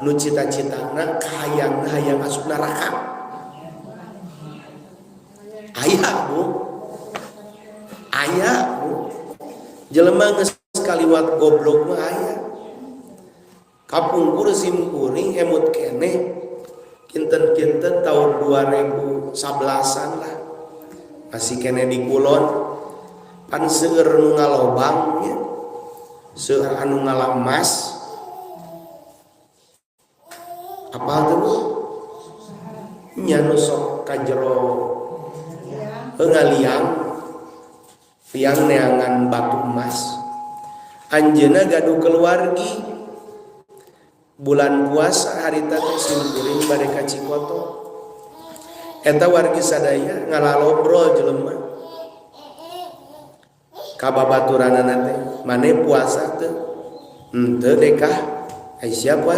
Nu cita-citana kahayang hayang asup neraka aya, Bu. Aya, Bu, jelema geus kaliwat goblok mah aya. Kapungkur sim kuring emut keneh, kinten-kinten tahun 2011-an lah, masih keneh di kulon. Pan seueur nu ngalobang nya, seueur anu ngala emas. Apa tuh, Bu? Nya, nu sok ka jero ngaliang liang neangan batu emas. Anjeunna gaduh keluargi. Bulan puasa harita teh sim kuring bade ka Cikoto. Eta wargi sadaya ngalalobrol jelema ka babaturanana teh, "Maneh puasa teu?" "Henteu dekah." "Aisyah puasa?"